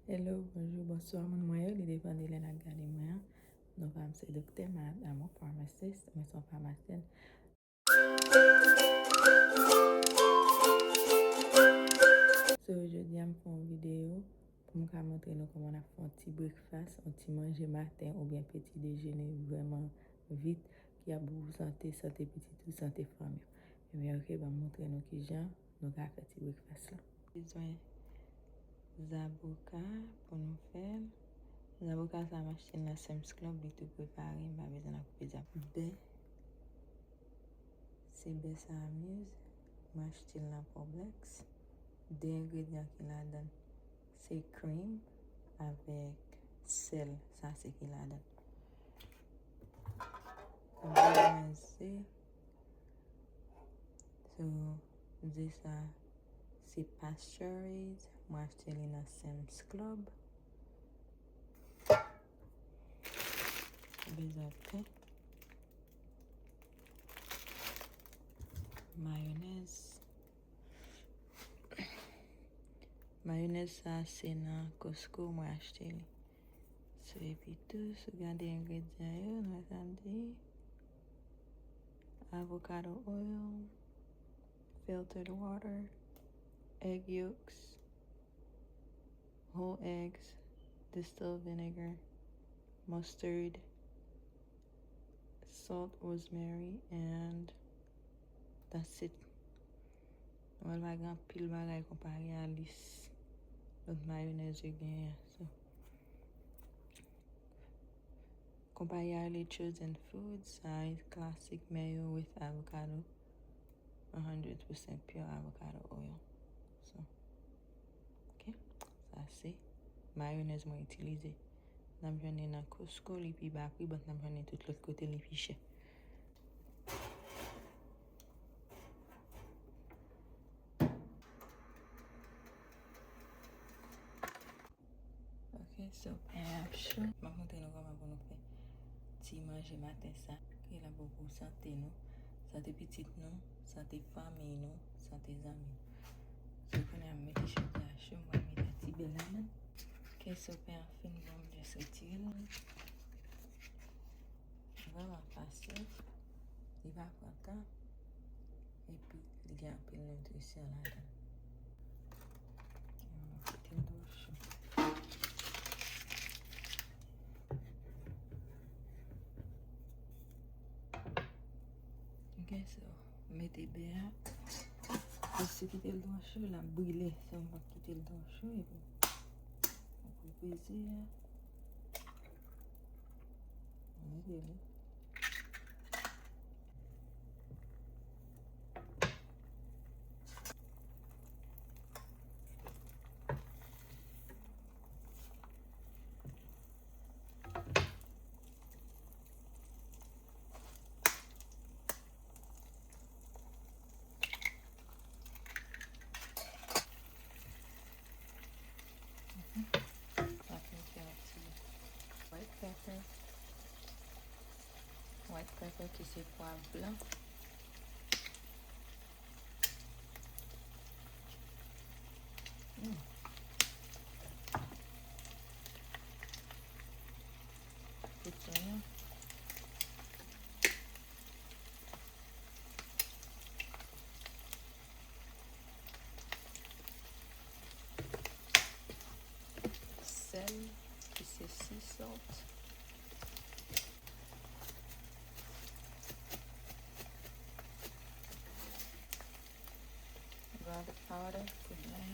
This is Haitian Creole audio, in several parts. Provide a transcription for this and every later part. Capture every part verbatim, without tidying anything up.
Hello, bonjou, bonswa, moun mwen yo, li depann de lè n ap gade mwen an. Non pa m se Doktè Matt, I'm a pharmacist, mwen se yon famasyen. So, jodi a m fè yon videyo pou m ka montre nou kòman n ap fè yon ti breakfast, yon ti manje maten oubyen peti dejene vrèman vit ki ap bon pou sante, sante pitit ou, sante fanmi w. Ebyen, oke, ban m montre nou kijan nou ka fè ti breakfast la. Bezwen zaboka pou nou fè l. Zaboka sa m achte l nan Sam's Club, li tou prepare, m pa bezwen nan koupe zaboka. Bè, se bè sa Amuse, m achte l nan Publix. De engredyan ki ladan l, se cream avèk sèl, sa se ki ladan l. Ou bezwen ze. So, ze sa se pasteurized, mwen achte li nan Sam's Club. Ou bezwen pen, mayonèz. Mayonèz sa se nan Costco mwen achte li. So, epi tou, si w gade engredyan yo, nou sa di avocado oil, filtered water, egg yolks, whole eggs, distilled vinegar, mustard, salt, rosemary, and that's it. Mwen pa gen anpil bagay konpare a lis lòt mayonèz yo genyen. So, konpayi a rele Chosen Foods, sa a classic mayo with avocado, one hundred percent pure avocado oil. So, ok, sa se mayonèz mwen itilize. N ap jwenn li nan Costco, li pi ba pri, but n ap jwenn li tout lòt kote, li pi chè. Ok, so, pen an ap cho. M ap montre nou kòman pou nou fè ti manje maten sa. Ki la bon pou sante nou, sante pitit nou, sante fanmi nou, sante zanmi nou. So, kounye a m mete chòdye a cho, m pral mete ti bè ladan. Ok, so, pen an fin bon, m jis retire l. Vrèman fasil. Li pa pran tan. Epi, li gen anpil nitrisyon ladan. Kite l dlo cho. Ok, so, mete bè a. Jis kite l dlo cho, l ap brile. So, m p ap kite l dlo cho, epi m ap peze a. Mete li. Ap mete yon ti white pepper. White pepper ki se pwav blan. Mm. Pout sonyon. Sèl, ki se sea salt. Garlic powder, poud lay.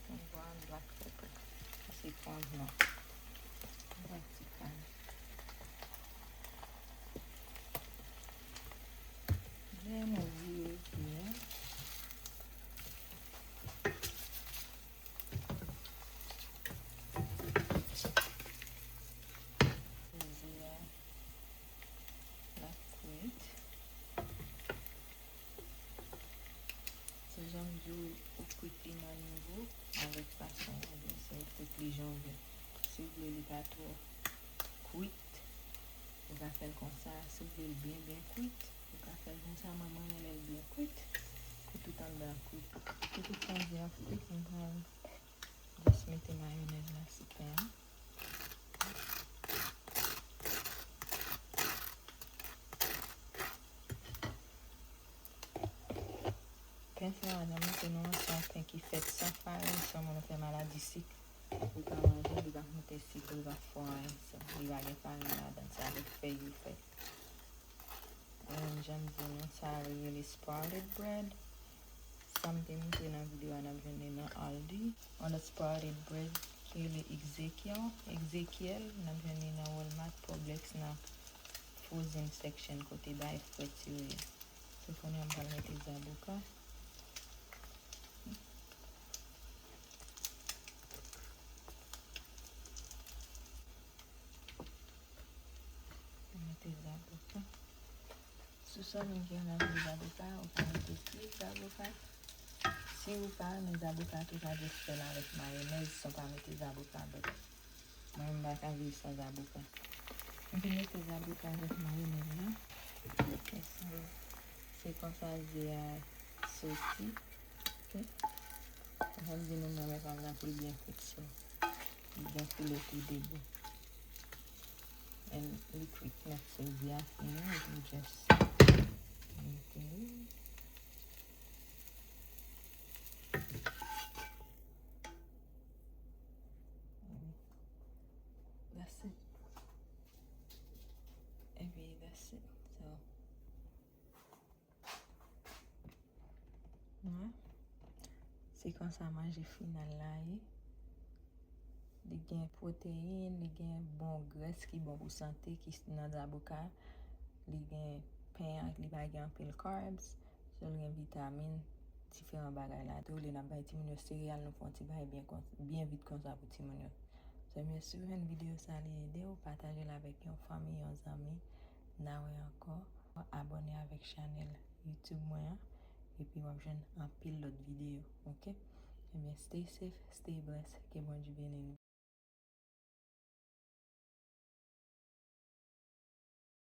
Yon brown black pepper, ki se pwav nwa. Yon ti kal. Lè nou vire byen, ze a l ap kwit. Se jan m di w, ou kwit li nan nivo avèk fason w vle, se ou kwit li jan w vle. Si w vle li pa twò kwit, ou ka fè l konsa. Si w vle l byen, byen kwit, ou ka fè l konsa. Mwen, mwen renmen lè l byen kwit. Mwen pral jis mete mayonèz la sou pen an. Pen sa a, nan mete nou an, se yon pen ki fèt san farin, san moun fè maladi sik. Ou ka manje, li pa moute sik, li pa fò anyen, so, li pa gen farin ladan, se avèk fèy yo fèt. And jan m di nou, sa a rele sprouted bread. Sa m te montre nan videyo a, n ap jwenn li nan Aldi. On the sprouted bread ki rele Ezekiel, Ezekiel, n ap jwenn li nan Walmart, Publix, nan frozen section kote bagay frèt yo ye. So, kounye a m pral mete zaboka. Mete zaboka. Si w sèlman gen anvi zaboka, ou ka mete plis zaboka. Si ou pa renmen zaboka tou, ou ka jis fè l avèk mayonèz san w pa mete zaboka, but mwen, m pa ka viv san zaboka. M vin mete zaboka avèk mayonèz la. Se konsa ze a soti. Ok. Jan m di nou, mwen, mwen pa nan pou l byen fèt, so. Li gen koulè tou de bò. And li kwit nèt, so ze a fini, ou just mete. That's it. Epi, that's it. So, Wi. Se konsa manje final la ye. Li gen pwoteyin, li gen bon grès ki bon pou sante, ki nan zaboka. Li gen pen an, li pa gen anpil carbs. So, li gen vitamin, diferan bagay la tou. Li n ap bay timoun yo sereyal, nou fè yon ti bagay byen kon-, byen vit konsa pou timoun yo. So, men si w jwenn videyo sa, li ede w, pataje l avèk yon fanmi, yon zanmi. N a wè ankò. Abòne avèk chanèl YouTube mwen an, epi w ap jwenn anpil lòt videyo, ok? Ebyen, stay safe, stay blessed, ke Bondye beni nou.